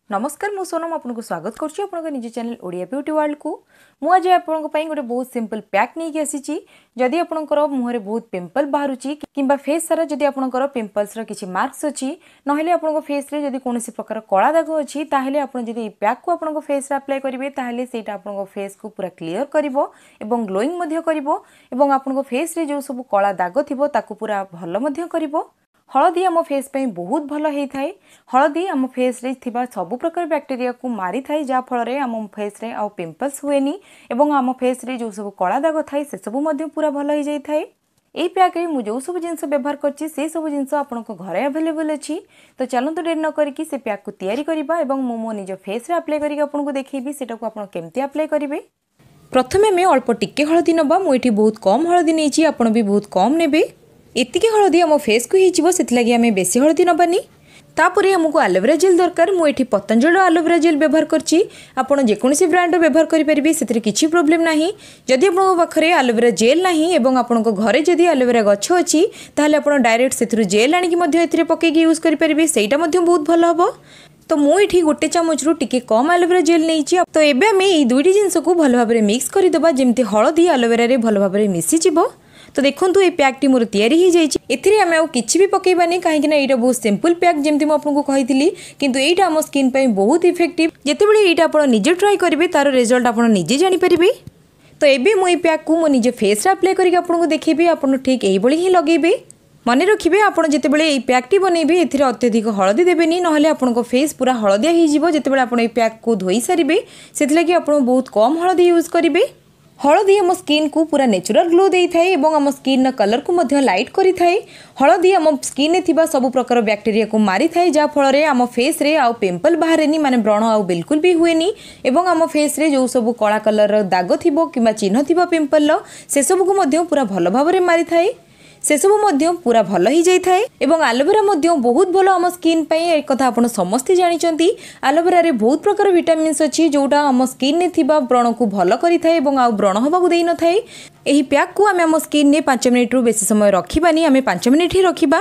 ନମସ୍କାର, ମୁଁ ସୋନମ ଆପଣଙ୍କୁ ସ୍ୱାଗତ କରୁଛି ଆପଣଙ୍କ ନିଜ ଚ୍ୟାନେଲ୍ ଓଡ଼ିଆ ବ୍ୟୁଟି ୱାର୍ଲଡକୁ। ମୁଁ ଆଜି ଆପଣଙ୍କ ପାଇଁ ଗୋଟେ ବହୁତ ସିମ୍ପଲ୍ ପ୍ୟାକ୍ ନେଇକି ଆସିଛି। ଯଦି ଆପଣଙ୍କର ମୁହଁରେ ବହୁତ ପିମ୍ପଲ୍ ବାହାରୁଛି କିମ୍ବା ଫେସ୍ ସାରା ଯଦି ଆପଣଙ୍କର ପିମ୍ପଲ୍ସର କିଛି ମାର୍କସ୍ ଅଛି, ନହେଲେ ଆପଣଙ୍କ ଫେସ୍ରେ ଯଦି କୌଣସି ପ୍ରକାର କଳା ଦାଗ ଅଛି, ତାହେଲେ ଆପଣ ଯଦି ଏଇ ପ୍ୟାକ୍କୁ ଆପଣଙ୍କ ଫେସ୍ରେ ଆପ୍ଲାଏ କରିବେ, ତାହେଲେ ସେଇଟା ଆପଣଙ୍କ ଫେସ୍କୁ ପୁରା କ୍ଲିଅର କରିବ ଏବଂ ଗ୍ଲୋଇଂ ମଧ୍ୟ କରିବ ଏବଂ ଆପଣଙ୍କ ଫେସ୍ରେ ଯେଉଁ ସବୁ କଳା ଦାଗ ଥିବ ତାକୁ ପୁରା ଭଲ ମଧ୍ୟ କରିବ। ହଳଦୀ ଆମ ଫେସ୍ ପାଇଁ ବହୁତ ଭଲ ହେଇଥାଏ। ହଳଦୀ ଆମ ଫେସ୍ରେ ଥିବା ସବୁ ପ୍ରକାର ବ୍ୟାକ୍ଟେରିଆକୁ ମାରିଥାଏ, ଯାହାଫଳରେ ଆମ ଫେସ୍ରେ ଆଉ ପିମ୍ପଲ୍ସ ହୁଏନି ଏବଂ ଆମ ଫେସ୍ରେ ଯେଉଁ ସବୁ କଳା ଦାଗ ଥାଏ ସେସବୁ ମଧ୍ୟ ପୁରା ଭଲ ହେଇଯାଇଥାଏ। ଏଇ ପ୍ୟାକ୍ରେ ମୁଁ ଯେଉଁ ସବୁ ଜିନିଷ ବ୍ୟବହାର କରିଛି, ସେସବୁ ଜିନିଷ ଆପଣଙ୍କ ଘରେ ଆଭେଲେବଲ୍ ଅଛି। ତ ଚାଲନ୍ତୁ, ଡେରି ନ କରିକି ସେ ପ୍ୟାକ୍କୁ ତିଆରି କରିବା ଏବଂ ମୁଁ ମୋ ନିଜ ଫେସ୍ରେ ଆପ୍ଲାଏ କରିକି ଆପଣଙ୍କୁ ଦେଖେଇବି ସେଟାକୁ ଆପଣ କେମିତି ଆପ୍ଲାଏ କରିବେ। ପ୍ରଥମେ ଆମେ ଅଳ୍ପ ଟିକେ ହଳଦୀ ନେବା। ମୁଁ ଏଠି ବହୁତ କମ୍ ହଳଦୀ ନେଇଛି, ଆପଣ ବି ବହୁତ କମ୍ ନେବେ। ଏତିକି ହଳଦୀ ଆମ ଫେସ୍କୁ ହେଇଯିବ, ସେଥିଲାଗି ଆମେ ବେଶୀ ହଳଦୀ ନେବାନି। ତାପରେ ଆମକୁ ଆଲୋଭେରା ଜେଲ୍ ଦରକାର। ମୁଁ ଏଠି ପତଞ୍ଜଳିର ଆଲୋଭେରା ଜେଲ୍ ବ୍ୟବହାର କରିଛି, ଆପଣ ଯେକୌଣସି ବ୍ରାଣ୍ଡର ବ୍ୟବହାର କରିପାରିବେ, ସେଥିରେ କିଛି ପ୍ରୋବ୍ଲେମ୍ ନାହିଁ। ଯଦି ଆପଣଙ୍କ ପାଖରେ ଆଲୋଭେରା ଜେଲ୍ ନାହିଁ ଏବଂ ଆପଣଙ୍କ ଘରେ ଯଦି ଆଲୋଭେରା ଗଛ ଅଛି, ତାହେଲେ ଆପଣ ଡାଇରେକ୍ଟ ସେଥିରୁ ଜେଲ୍ ଆଣିକି ମଧ୍ୟ ଏଥିରେ ପକାଇକି ୟୁଜ୍ କରିପାରିବେ, ସେଇଟା ମଧ୍ୟ ବହୁତ ଭଲ ହେବ। ତ ମୁଁ ଏଠି ଗୋଟେ ଚାମଚରୁ ଟିକେ କମ୍ ଆଲୋଭେରା ଜେଲ୍ ନେଇଛି। ତ ଏବେ ଆମେ ଏଇ ଦୁଇଟି ଜିନିଷକୁ ଭଲ ଭାବରେ ମିକ୍ସ କରିଦେବା, ଯେମିତି ହଳଦୀ ଆଲୋଭେରାରେ ଭଲ ଭାବରେ ମିଶିଯିବ। ତ ଦେଖନ୍ତୁ, ଏଇ ପ୍ୟାକ୍ଟି ମୋର ତିଆରି ହେଇଯାଇଛି। ଏଥିରେ ଆମେ ଆଉ କିଛି ବି ପକାଇବାନି, କାହିଁକିନା ଏଇଟା ବହୁତ ସିମ୍ପଲ୍ ପ୍ୟାକ୍ ଯେମିତି ମୁଁ ଆପଣଙ୍କୁ କହିଥିଲି, କିନ୍ତୁ ଏଇଟା ଆମ ସ୍କିନ୍ ପାଇଁ ବହୁତ ଇଫେକ୍ଟିଭ୍। ଯେତେବେଳେ ଏଇଟା ଆପଣ ନିଜେ ଟ୍ରାଏ କରିବେ, ତାର ରେଜଲ୍ଟ ଆପଣ ନିଜେ ଜାଣିପାରିବେ। ତ ଏବେ ମୁଁ ଏଇ ପ୍ୟାକ୍କୁ ମୋ ନିଜ ଫେସ୍ରେ ଆପ୍ଲାଏ କରିକି ଆପଣଙ୍କୁ ଦେଖେଇବି। ଆପଣ ଠିକ୍ ଏଇଭଳି ହିଁ ଲଗେଇବେ। ମନେ ରଖିବେ, ଆପଣ ଯେତେବେଳେ ଏଇ ପ୍ୟାକ୍ଟି ବନେଇବେ, ଏଥିରେ ଅତ୍ୟଧିକ ହଳଦୀ ଦେବେନି, ନହେଲେ ଆପଣଙ୍କ ଫେସ୍ ପୁରା ହଳଦିଆ ହେଇଯିବ ଯେତେବେଳେ ଆପଣ ଏଇ ପ୍ୟାକ୍କୁ ଧୋଇ ସାରିବେ। ସେଥିଲାଗି ଆପଣ ବହୁତ କମ୍ ହଳଦୀ ୟୁଜ୍ କରିବେ। ହଳଦୀ ଆମ ସ୍କିନ୍କୁ ପୁରା ନ୍ୟାଚୁରାଲ୍ ଗ୍ଲୋ ଦେଇଥାଏ ଏବଂ ଆମ ସ୍କିନ୍ର କଲର୍କୁ ମଧ୍ୟ ଲାଇଟ୍ କରିଥାଏ। ହଳଦୀ ଆମ ସ୍କିନ୍ରେ ଥିବା ସବୁ ପ୍ରକାର ବ୍ୟାକ୍ଟେରିଆକୁ ମାରିଥାଏ, ଯାହାଫଳରେ ଆମ ଫେସ୍ରେ ଆଉ ପିମ୍ପଲ୍ ବାହାରେନି, ମାନେ ବ୍ରଣ ଆଉ ବିଲକୁଲ ବି ହୁଏନି ଏବଂ ଆମ ଫେସ୍ରେ ଯେଉଁ ସବୁ କଳା କଲର୍ର ଦାଗ ଥିବ କିମ୍ବା ଚିହ୍ନ ଥିବ ପିମ୍ପଲ୍ର, ସେସବୁକୁ ମଧ୍ୟ ପୁରା ଭଲ ଭାବରେ ମାରିଥାଏ, ସେସବୁ ମଧ୍ୟ ପୁରା ଭଲ ହେଇଯାଇଥାଏ। ଏବଂ ଆଲୋଭେରା ମଧ୍ୟ ବହୁତ ଭଲ ଆମ ସ୍କିନ୍ ପାଇଁ, ଏକଥା ଆପଣ ସମସ୍ତେ ଜାଣିଛନ୍ତି। ଆଲୋଭେରାରେ ବହୁତ ପ୍ରକାର ଭିଟାମିନ୍ସ ଅଛି, ଯେଉଁଟା ଆମ ସ୍କିନ୍ରେ ଥିବା ବ୍ରଣକୁ ଭଲ କରିଥାଏ ଏବଂ ଆଉ ବ୍ରଣ ହେବାକୁ ଦେଇନଥାଏ। ଏହି ପ୍ୟାକ୍କୁ ଆମେ ଆମ ସ୍କିନ୍ରେ 5 ମିନିଟ୍ରୁ ବେଶୀ ସମୟ ରଖିବାନି, ଆମେ 5 ମିନିଟ୍ ହିଁ ରଖିବା।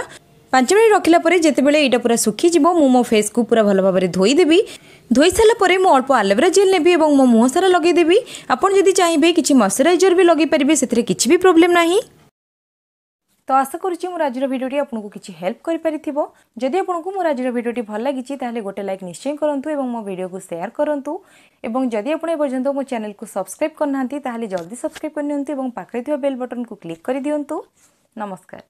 5 ମିନିଟ୍ ରଖିଲା ପରେ ଯେତେବେଳେ ଏଇଟା ପୁରା ଶୁଖିଯିବ, ମୁଁ ମୋ ଫେସ୍କୁ ପୁରା ଭଲ ଭାବରେ ଧୋଇଦେବି। ଧୋଇ ସାରିଲା ପରେ ମୁଁ ଅଳ୍ପ ଆଲୋଭେରା ଜେଲ୍ ନେବି ଏବଂ ମୋ ମୁହଁ ସାରା ଲଗେଇଦେବି। ଆପଣ ଯଦି ଚାହିଁବେ କିଛି ମଶ୍ଚରାଇଜର ବି ଲଗେଇ ପାରିବେ, ସେଥିରେ କିଛି ବି ପ୍ରୋବ୍ଲେମ୍ ନାହିଁ। ତ ଆଶା କରୁଛି ମୋର ଆଜିର ଭିଡ଼ିଓଟି ଆପଣଙ୍କୁ କିଛି ହେଲ୍ପ କରିପାରିଥିବ। ଯଦି ଆପଣଙ୍କୁ ମୋର ଆଜିର ଭିଡ଼ିଓଟି ଭଲ ଲାଗିଛି, ତାହେଲେ ଗୋଟେ ଲାଇକ୍ ନିଶ୍ଚୟ କରନ୍ତୁ ଏବଂ ମୋ ଭିଡ଼ିଓକୁ ସେୟାର କରନ୍ତୁ। ଏବଂ ଯଦି ଆପଣ ଏପର୍ଯ୍ୟନ୍ତ ମୋ ଚ୍ୟାନେଲକୁ ସବସ୍କ୍ରାଇବ୍ କରିନାହାନ୍ତି, ତାହେଲେ ଜଲ୍ଦି ସବସ୍କ୍ରାଇବ୍ କରିନିଅନ୍ତୁ ଏବଂ ପାଖରେ ଥିବା ବେଲ୍ ବଟନକୁ କ୍ଲିକ୍ କରିଦିଅନ୍ତୁ। ନମସ୍କାର।